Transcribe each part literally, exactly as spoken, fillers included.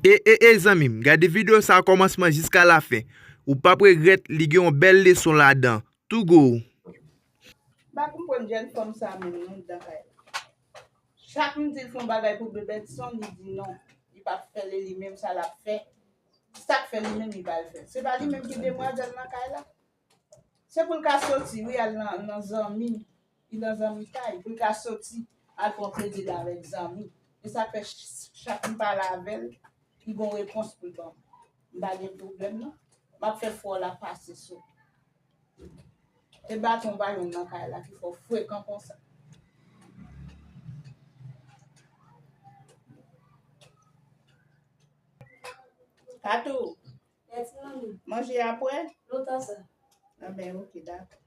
E, e, e, zanmi m, gade videyo sa a kòmansman jiska lafen. Ou p ap regrèt, li gen yon bèl leson ladan. Tou gou! M pa konprann jèn fanm sa menm non, anndan kay la. Chak m di l fè yon bagay pou Bebetson, li di non. Li p ap fè l, e li menm sa l ap fè. Sa k fè li menm li pa l fè? Se pa li menm ki demwazèl nan kay la? Se pou l ka soti, wi, al nan, nan zanmi. Li nan zanmitay. Pou l ka soti, al pran plezi l avèk zanmi. E sa k fè ch-, chak m pale avè l, li gon repons pou l ban m. M pa gen pwoblèm, non. M ap fè fè w la pase sou. E baton w pa jwenn nan kay la ki fè w frekan konsa. Kato, manje a prè? Lontan sa. Anben, oke, dakò.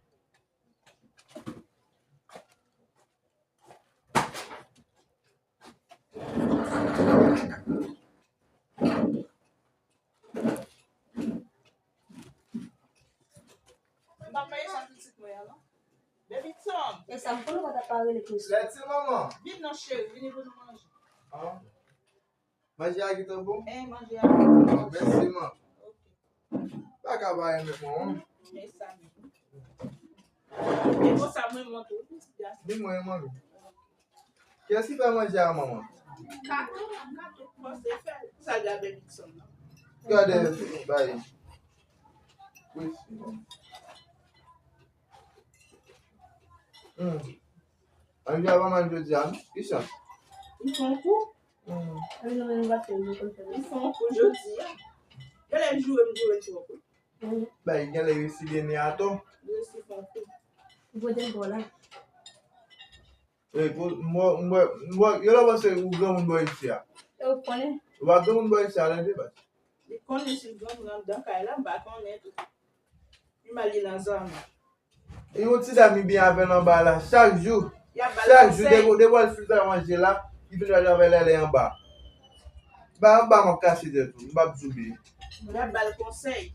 M pa peye sa pitit mwen an, non. Baby Tom. E sa m konnen w pa ta pa rele Chris. Lèti manman. Vin non cheri, vini pou nou manje. Ah. Manje a gentan bon? Eh, manje a gentan bon. Mèsi man. Ok. Pa ka pa renmen mwen, wi. E sa menm. E konsa mwen montre w, pitit gason. Ni mwen, manmi. Kiyès ki fè manje a, manman? Kato, kato, panse fè. Sa gade Nixon nan. Gade, bay. Wi. Hmm. Manje a pa mal jodi a, non? Kisa? Li fè yon kou. Hmm. Li fè yon kou jodi a. Genlè joure m joure l twòp, wi. Bay, genlè resi gen nen atò. Resi fè yon kou. Ou pote l bò la. E, pou, m wè, m wè, m wè, yo la panse ou granmoun bò isi a. E ou konnen? Ou pa granmoun bò isi a, tande, baz. Li konnen si l granmoun anndan kay la, m pa konnen tou. Li mal li nan zòn. E yon ti dam li byen avè l anba la, chak jou. Chak jou, depi, depi w al fin fè manje la, li vin wè avè l ale anba. Ba anba m ap kase tèt ou, m p ap di w byen. Y ap ba l konsèy.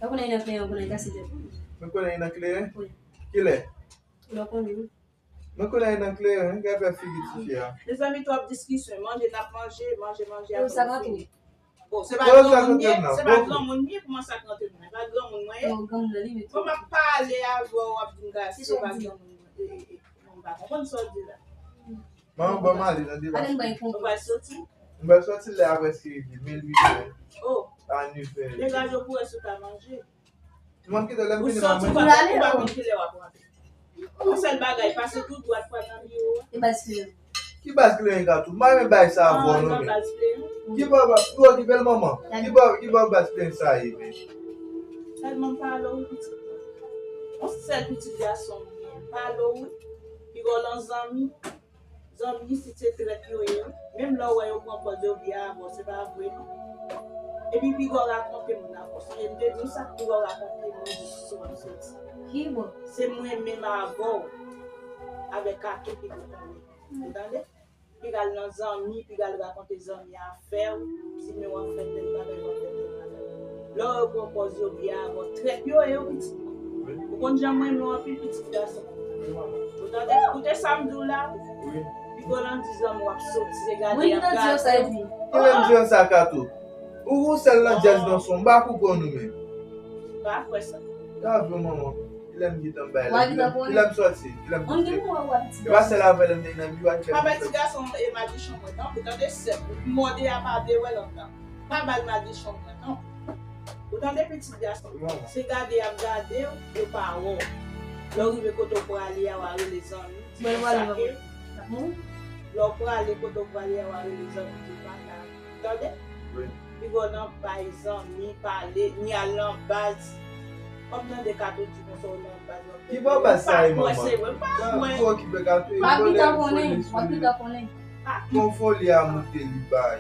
Ou konnen nan kleren, ou konnen kase tèt ou. Mwen konnen nan kleren? Wi. Kilè? Lè w konnen. Mwen konnen nan kleren, gade fè figi ti fi a. Mezanmi, twòp diskisyon. Manje n ap manje, manje, manje, apre nou fini. Bon, se pa granmoun m ye, se pa granmoun m ye, kòman sa k rantre nan men? Se pa granmoun mwen ye. Bon, m ap pale avè w, w ap di m gade, se pa granmoun mwen. E, e, e, non, m pa konprann sa w di la. Manman, ban m ale nan deba. Ou pral soti? M pral soti lè a prèske rive, men uit è. Oh. A nèf è. Degaje w pou wè si w ka manje. Mwen kite lè m vini, mwen. Ou soti, ou pa konn kilè w ap rantre. Yon sèl bagay, pase tou dwat pral nan biwo a. E baz kleren. Ki baz kleren Kato? M pa renmen bay sa avè w non, men. Ki bò, bò, ou okipe l, manman? Ki bò, ki bò baz kleren sa ye, men? Tèlman m pale w wi, pitit mwen. Yon sèl pitit gason m gen. M pale w wi. Pi gwo nan zanmi. Zanmi isit se trèt yo ye wi. Menm lè w wè yo pran pòz yo byen avè w, se pa vre non. Epi pi gwo rakonte moun avè w. Sonje m te di w sa, pi gwo rakonte moun di sou w ap soti. Ki bò? Se mwen menm avè w, avèk Kato ki te konnen. Ou tande? Pi gal nan zanmi, pi gal rakonte zanmi afè w, di men w ap fè tèl bagay, w ap fè tèl bagay. Lè yo pran pòz yo byen avè w, trèt yo ye wi, pitit mwen. Ou konn jan m renmen w anpil, pitit gason. Ou tande? Koute sa m di w la wi. Wi. Pi gwo nan di zanmi w ap soti, se gade y ap gade w. Kilè m di w sa, Kato? Ou, ou sèl nan djaz nan son, m pa kou konn ou menm. M pa kwè sa. Sa vre, manman. Kilè m gentan bay la? Kilè m soti? Kilè m soti? E pa sèl avè l m te nan biwo a, kilè m soti? Pa bay ti gason e madichon mwen tankou, tande sè m. Mòde a pa vle wè l anndan. Pa ba l madichon mwen tankou. Ou tande pitit gason? Se gade y ap gade w, yo pa wè w. Lè w rive kote w prale a, w a rele zanmi. Di konsa ke lè w prale kote w prale a, w a rele zanmi, di w pa ka. Tande? Wi. Pi gwo nan bay zanmi pale, ni al nan baz. Kòm tande Kato di konsa w nan baz, w ap... Ki bò baz sa ye, manman? M pa kwè, se vre, m pa kwè. Ou okipe Kato, e w ap gentan konnen, w ap gentan konnen. Kon foli a moute li bay.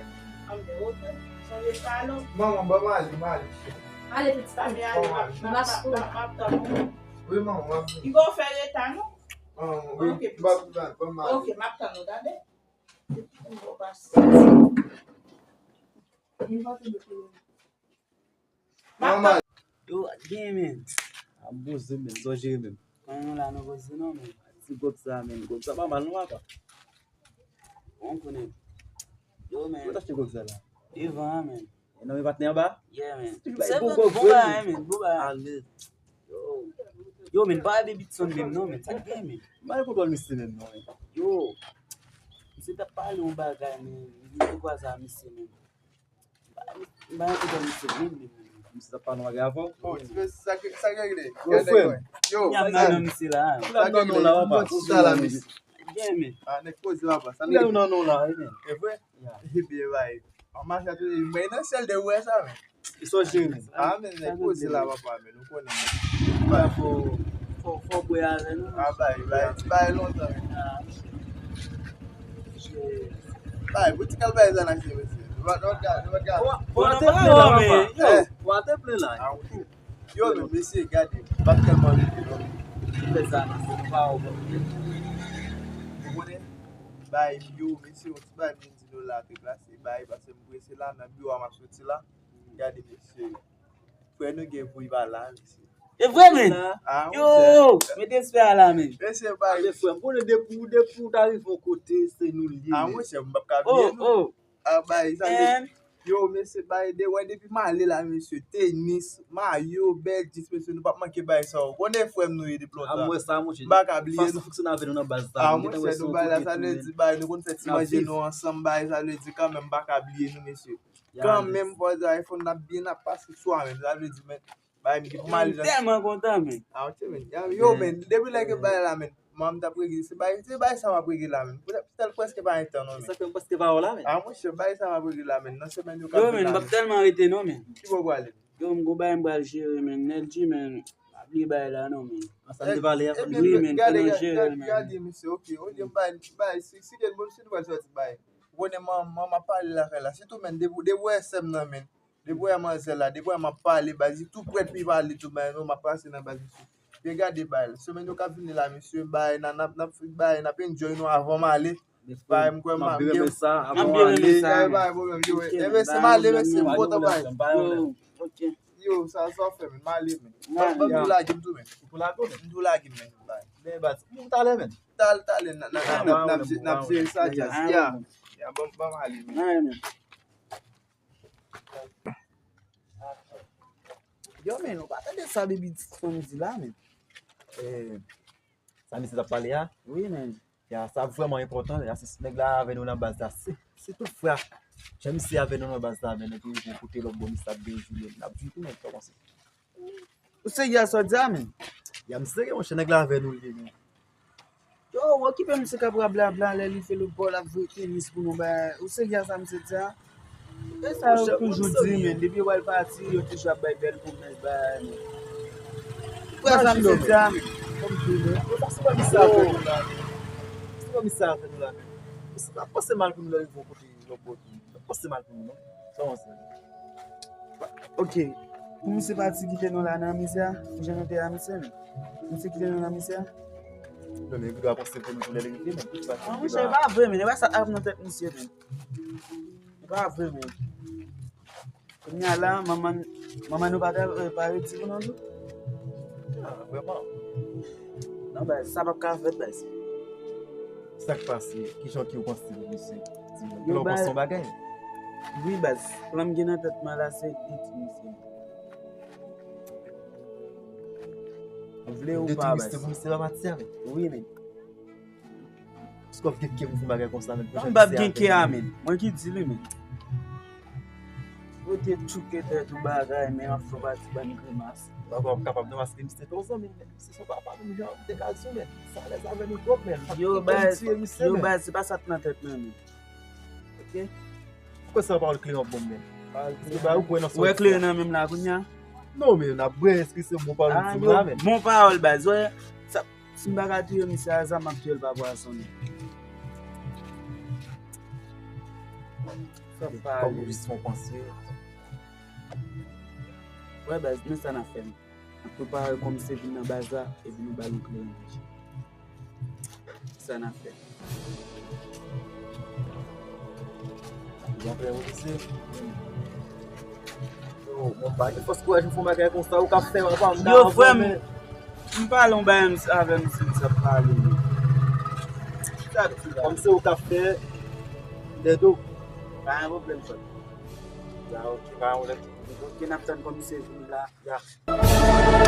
Anben, oke. Sonje sa non. Manman, ban m ale, m ale. Ale, pitit. Ban m ale, m ap, m ap, m ap, m ap tann ou. Wi, manman, m ap vini. Pi gwo fè reta non. Wi, ban m, ban m ale. Oke, m ap tann ou, tande? Depi m wè w pase. Manman. Yo, gen men. Ap boze men, sa w jere men. Kòman nou la, nou boze non men. Ti gwòg sa men, gwòg sa pa mal non, papa. Bon, konnen. Yo, men. Ou t achte gwòg sa la? Devan an, men. E nan men patnè anba? Yeah, men. Misye bay bon bagay, men, bon bagay. Alèz. Yo. Yo, men, pa de Bitson menm non, men. Sa k gen, men? M pa gen kontwòl misye menm non, men. Yo. Misye t ap pale yon bagay, men. M te kwaze a misye, men. M pa gen kontwòl misye menm, men. Misye t ap pale yon bagay avè w? Bon, ti mesye, sa k, sa k regle? Yo, frè m. Yo, y ap nan non misye la. Sa k regle? Bon, ti sa la, mesye. Gen, men. Ah, nèg poze papa. Sa nèg nan non la, wi, men. E vre? Ebyen, bay. An mache tou, mwen nan syèl de wè sa, men. Sa w jere, men. Ah, men, nèg poze la, papa, men. Ou konnen, men. Fò, fò, fò bwè avè nou. Ah, bay, bay, ti bay lontan, men. Bay, pou ti kal bay zan ak se mesye. Nou pa, nou pa, nou pa. Wa te plen la, papa. Yo, wa te plen la. Yo, men mesye, gade, m pa t tèlman rete non. Fè sa, mesye, nou pa wè w. Ou konnen? Bay, yo, mesye, yon ti bay m vin di nou la, te plase, bay, paske m prese la, nan biwo a m ap soti la. Gade, mesye, frè nou gen pou li pa la, mesye. E vre, men? Yo, mete respè a la, men. Mesye, bay. Frè m, konnen depi, depi w ta rive yon kote, se nou l ye. Ah, monchè, m p ap ka bliye nou. Ah, bay, sa vle di, yo, mesye, bay, de, wè, depi m ale la, mesye, tenis, mayo, bèl jins, mesye, nou p ap manke bay sa yo. Konnen frè m nou ye depi lontan. M pa ka bliye nou. Fason fonksyone avè nou nan baz sa, ah, monchè, nou bay la, sa vle di, bay, nou konn fè ti manje nou ansanm, bay, sa vle di, kanmenm, m pa ka bliye nou, mesye. Kanmenm, fò di, iPhone n ap byen, n ap pase swa menm, sa vle di, men, bay, m gen pou m ale nan. M tèlman kontan, men. Ah, ok, men. Yo, men, depi lè ke bay la, men, manman m t ap regle, se bay, se bay sa m ap regle la, men. Poutèt, poutèt prèske pa gen tan, non, men. Sa fè m prèske pa wè w la, men. Ah, monchè, bay sa m ap regle la, men. Nan semèn yo k ap vin la, men. Yo, men, m p ap tèlman rete, non, men. Ki bò w prale? Yo, m gon bagay m pral jere, men. Nèl di, men, m ap bliye bagay la, non, men. Ansanm de valè a, fò n jere, men, fò n jere, men. Gade, misye, ok, olye m bay, bay, si, si gen bon, si nou pral sòti, bay. Ou konnen manman, manman ap pale lakay la, sitou, men, depi, depi w wè sè m nan, men. Depi w wè manzè la, depi w wè m ap pale, baz, li tou prèt pou li pale tou, bay, nou, m ap pase nan baz, mesye. Byen gade, bay, semèn yo k ap vini la, mesye, bay, n a, n ap, n ap, bay, n ap enjoy nou avan m ale. Bay, m kwè m ap byen renmen sa, avan m ale. Bay, bay, pwoblèm, yo, e, mesye, m ale, mesye, m kontan, bay. Yo, sa, sa w fè, men, m ale, men. Ban, ban m tou lage m tou, men. Ou pou lage w, men? M tou lage m, men, bay. Men, baz, pou talè, men. Tal-, talè, n a, n a, n a, n a, n ap jere sa, jazz. Ya, ya, ban m, ban m ale, men. Yo, men, ou pa tande sa Baby Stone di la, men. Eh, sa misye t ap pale a? Wi, men. Ya, sa vrèman enpòtan. Ya, si nèg la avè nou nan baz la, si, si tout frè, jan misye avè nou nan baz la, men nou te rive kote lòt bò, misye ap byen jwe, n ap jwe tou, men, kòmanse. Ou serye a sa w di a, men? Ya, m serye, monchè, nèg la avè nou l ye, men. Yo, w okipe misye k ap rablabla lè li fè lòt bò l ap voye tenis pou nou bay. Ou serye a sa misye di a? E sa yo toujou di, men, depi yo pral pati, yo toujou ap bay bèl pwomès bay, men. Ou kwè sa misye di a, men? Kòm di, men. Yo pa se pa misye avè nou la, men. Se pa misye avè nou la, men. Misye pa panse mal pou nou lè li voye kote lòt bò tou. Yo panse mal pou nou, non. Sa w panse? Ok. Pou misye pati kite nou la nan mizè a, pou jan nou te a misye, men. Misye kite nou nan mizè a. Non, men, li dwe panse pou nou tou lè l rive, men. An, monchè, e pa vre, men. E pa sa k ap nan tèt misye, men. E pa vre, men. Kounye a la, manman, manman nou pa ta, eh, pa redi pou nou tou? Ah, vrèman. Non, baz, sa p ap ka fèt, baz. Sa k pase? Kijan ki w panse, mesye? Di mwen. Yo, baz. Ou panse yon bagay? Wi, baz. Plan m gen nan tèt mwen la, se detwi misye. Ou vle ou pa, baz. Detwi misye pou misye pa pati avè. Wi, men. Èske w ap gen kè pou fè yon bagay konsa, men? Non, m p ap gen kè a, men. Mwen ki di li, men. Ou te tchouke tèt ou bagay, men w ap fè yon pati bann grimas. Papa, w ap kapab nan paske misye te yon zanmi m, men. Misye se yon papa m, jan m te ka di w, men. Sa alèz avè nou twòp, men. Yo, baz, yo, baz, se pa sa k nan tèt mwen, men. Ok? Poukisa w pa wè kleren ap bon, men? Ou wè kleren nan men m la kounye a? Non, men n ap bwè, èske se bon pawòl ou di m la, men? Bon pawòl, baz, wè. Sa, si m pa ka touye misye a, sa m ap touye l pa pwazonnen. Sa pale. Kòm ou jis fè yon panse. Wè, baz, men sa n ap fè. N ap prepare kòm se vin nan baz la, epi nou ba l yon kleren. Sa n ap fè. Jan frè w di se. Yo, mwen pa gen fòs kouraj pou fè yon bagay konsa, ou ka fè, papa, m ta. Yo, frè m, m pale yon bagay avè misye, misye ap pale. Kòm se ou k ap fè, dèdo. Pa gen pwoblèm, frè m. Ah, ok, pa yon lè. Ok, n ap tann kòm se vini la. Ya.